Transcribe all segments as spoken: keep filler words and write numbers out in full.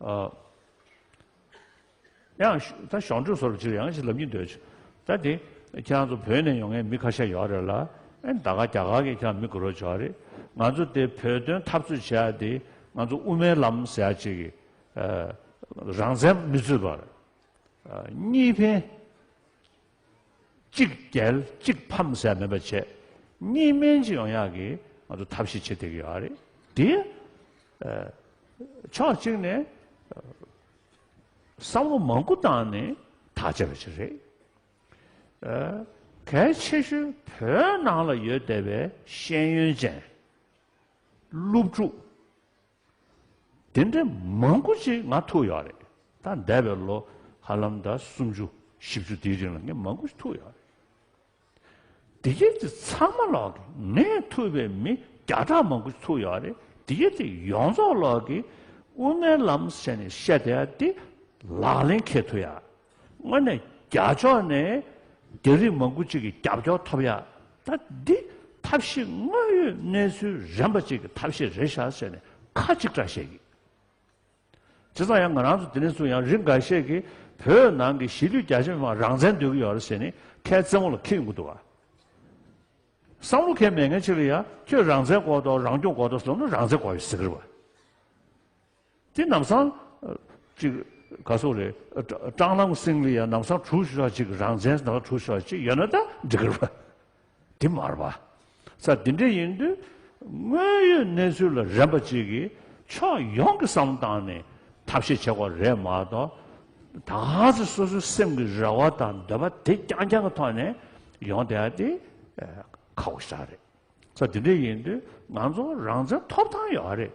ཨ། ཡང་ད་གཞུང་འབྲེལ་སོར་ཅིག་ཡང་ཞིག་ལབ་ཀྱི་འདོད་ཆུ། ད་དེ་ཁྱེད་རང་ཚོ་བོད་ནས་ཡོང་མཁན་མི་ཁ་ཤས་ཡོད་རེད་ལ། ཨེ་ད་ག་རྒྱ་གར་གྱི་ཁྱེད་རང་མི་དགོས་རོགས་བྱ་རེད། ང་ཚོ་དེ་བོད་དོན་འཐབ་རྩོད་བྱེད་ཡ་དེ་ང་ཚོ་དབུ་མའི་ལམ་ཟེར་ཡ་ཅིག་གི་ཨ་རང་བཙན་མི་རྩོད་པར་ཨ་གཉིས་ཕན། གཅིག་རྒྱལ་གཅིག་ཕམ་ཟེར་མེད་པ་བྱས། གཉིས་སྨན་གཅིག་ཡོང་ཡག་གི་ང་ཚོ་ཐབས་ཤེས་བྱེད་བསྡད་ཀྱི་ཡོད་རེད། དེ་ཨ་ཕྱོགས་གཅིག་ནས་ཨ་བསམ་བློ་མང་པོ་བཏང་ནས་ཐག་བཅད་པ་ཞིག་རེད། ཨ་གལ་ཆེ་ཤོས་བོད་ནང་ལ་ཡོད་བསྡད་པའི་ཤེས་ཡོན་ཅན་སློབ་ཕྲུག་དེ་འདྲའི་མང་པོ་ཅིག་ང་ཐུག་ཡོད་རེད། ད་འདས་པའི་ལོ་ཧ་ལམ་ད་སུམ་ཅུ་བཞི་བཅུ་དེའི་རིང་ལ་ངས་མང་པོ་ཞིག་ཐུག་ཡོད་རེད། དེ་གས་དེ་ཚང་མ་ལོག་གི་ངས་ཐུག་པའི་མི་བརྒྱ་ཕྲག་མང་པོ་ཞིག་ཐུག་ཡོད་རེད། དེ་གས་དེ་ཡོངས་རྫོགས་ལོག་གི་དབུ་མའི་ལམ་ཟེར་ནས་བཤད་བསྡད་ཡ་དེ་ལག་ལེན་འཁེལ་ཐུབ་ཡ། དངོས་གནས་རྒྱ་ཕྱོགས་ནས་རྒྱ་རིགས་མང་པོ་ཅིག་གི་རྒྱབ་སྐྱོར་ཐོབ་ཡ། ད་འདི་ཐབས་ཤེས་དངོས་ཡོད་གནས་ཚུལ་རན་པ་ཅིག་གི་ཐབས་ཤེས་རེད་ཤག་ཟེར་ནས་ཁ་གཅིག་གྲགས་བཤད་ཀྱི། བྱས་ཙང་ཡང་ང་རང་ཚོ་དེ་ནས་བཟུང་ཡང་རིང་འགའ་ཤས་ཀྱིས་བོད་ནང་གི་གཞིས་ལུས་རྒྱ་ཆེ་མི་མང་རང་བཙན་འདོད་ཀྱི་ཡོད་རེད་ཟེར་ནས་ཁའི་རྩེ་མོ་ལ་འཁྱེར་ཡོང་གི་འདུག་ག་བསམ་བློ་འཁྱེར་མེད་མཁན་ཅིག་ལ་ཡ་ཁྱོད་རང་བཙན་དགོས་འདུག་རང་སྐྱོང་དགོས་འདུག་ཟེར་ན་རང་བཙན་དགོས་ཡོད་ཟེར་གི་རེད་བ། དེ་ལམ་སང་ཨ་ཅིག་ག་སོག་རེད། ཨ་ཀྲང་ལམ་སིང་ལ་ཡ་ལམ་སང་གྲུ་ཤོག་ཅིག་རང་བཙན་ལམ་སང་གྲུ་ཤོག་ཅིག་ཡོད་ན་ད་འགྲིག་གི་རེད་བ། དེ་མ་རེད་པ། ས་འདི་འདྲ་ཡིན་དུས་དངོས་ཡོད་གནས་ཚུལ་ལ་རན་པ་ཅིག་གིས་ཕྱོགས་ཡོངས་ཀྱི་བསམ་བློ་བཏང་ནས་ཐབས་ཤེས་བྱེད་དགོས་རེད་མ་གཏོགས། ད་ག་ཚོད་སོ་སོའི་སེམས་ཀྱི་རེ་བ་དང་འདོད་པ་དེ་རྐྱང་རྐྱང་གི་ཐོག་ནས་ཡོང་བསྡད་ཡ་དེ་ཨ་ཁག་པོ་ཞེ་དྲག་རེད། ས་འདི་འདྲ་ཡིན་དུས་ང་ཚོ་རང་བཙན་ཐོབ་ཐང་ཡོད་རེད།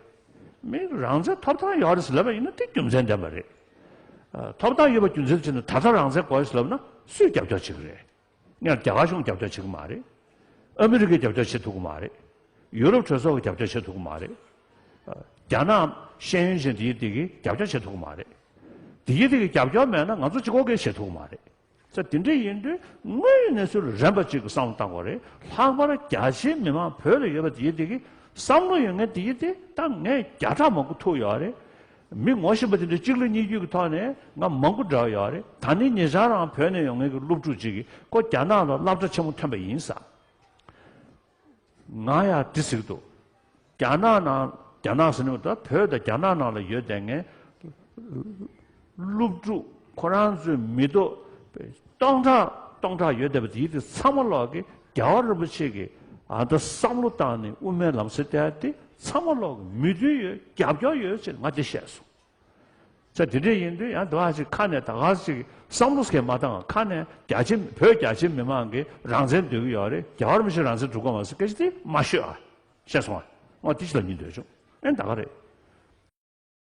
མི་རང་བཙན་ཐོབ་ཐང་ཡོད་རེད་ཟེར་ལབ་པ་ཡིན་ན་དེ་རྒྱུ་མཚན་ལྡན་པ་རེད། ཨ་ཐོབ་ཐང་ཡོད་པ་རྒྱུ་མཚན་བྱས་ན་ད་ལྟ་རང་བཙན་དགོས་ཟེར་ལབ་ན་སུས་རྒྱབ་སྐྱོར་བྱེད་ཀྱི་རེད། སྔོན་རྒྱ་གར་གཞུང་རྒྱབ་སྐྱོར་བྱེད་ཀྱི་མ་རེད། ཨ་མི་རི་ཀས་རྒྱབ་སྐྱོར་བྱེད་ཐུབ་ཀྱི་མ་རེད། ཡུ་རོབ་གྲོས་ཚོགས་ཀྱིས་རྒྱབ་སྐྱོར་བྱེད་ཐུབ་ཀྱི་མ་རེད། རྒྱ་ནག་ཤེས་ཡོན་ཅན་དེ་དེ་གིས་རྒྱབ་སྐྱོར་བྱེད་ཐུབ་ཀྱི་མ་རེད། དེ་གིས་དེ་གིས་རྒྱབ་སྐྱོར་མེད་ན་ང་ཚོ་གཅིག་པོ་གིས་བྱེད་ཐུབ་ཀྱི་མ་རེད། ས་དེ་འདྲ་ཡིན་དུས་དངོས་ཡོད་གནས་ཚུལ་རན་པ་གཅིག་གི་བསམ་བློ་བཏང་དགོས་རེད། ལྷག་པར་རྒྱ་ཆེའི་མི་མང་བོད་ལ་ཡོད་པ་དེ་དེ་གིས་བསམ་བློ་ཡོད་མཁན་དེ་དེ་ད་ངས་བརྒྱ་ཕྲག་མང་པོ་ཐུག་ཡོད་རེད། མི་ངོ་ཤེས་པ་དེ་འདྲ་གཅིག་ལ་གཉིས་བརྒྱུད་ཀྱི་ཐོག་ནས་ང་མང་པོ་འདྲ་བ་ཡོད་རེད། ད་ནི་ཉེ་ཆར་རང་བོད་ནས་ཡོང་མཁན་གྱི་སློབ་ཕྲུག་ཅིག་གིས་ཁོ་རྒྱ་ནག་ལ་སློབ་གྲྭ་ཆེན་མོ་ཐོན་པ་ཡིན་ས། ང་ཡང་འདི་ཟེར་གྱི་འདུག་རྒྱ་ནག་ནང་རྒྱ་ནག་ཟེར་ནས་མ་གཏོགས་བོད་དང་རྒྱ་ནག་ནང་ལ་ཡོད་བསྡད་མཁན་སློབ་ཕྲུག་ཁོ་རང་ཚོའི་མི་ཐོག་སྟོང་ཕྲག་སྟོང་ཕྲག་ཡོད་བསྡད་པ་དེ་ཡིད་དེ་ཚང་མ་ལོག་གི་རྒྱལ་བ་རིན་པོ་ཆེ་གིས་ཨ་ད་བསམ་བློ་བཏང་ནས་དབུ་མའི་ལམ་ཟེར་བསྡད་དེ་ཚང་མ་ལོག་གི་མོས་མཐུན་ཡོད་རྒྱབ་སྐྱོར་ཡོད་ཅེས་ང་དེ་བཤད་སོང་། ས་དེ་འདྲ་ཡིན་དུས་ཡང་དེ་བ་ཞིག་ཁ་ནས་ད་ག་ཞིག་བསམ་བློ་སྐྱེ་མ་བཏང་། ཁ་ནས་རྒྱ་ཆེ་བོད་རྒྱ་ཆེ་མི་མང་གིས་རང་བཙན་འདོད་ཀྱི་ཡོད་རེད། རྒྱལ་བ་རིན་པོ་ཆེ་རང་བཙན་སྒྲུབ་ཀྱི་མ་ཟེར་སྐད་ཆ་དེ་མ་ཤོད་ཨ། ཤེས་སོང་ཨ། ང་དེ་ཞིག་ལ་ཉིན་འདོད་བྱུང་ཨེ་ད་ག་རེད།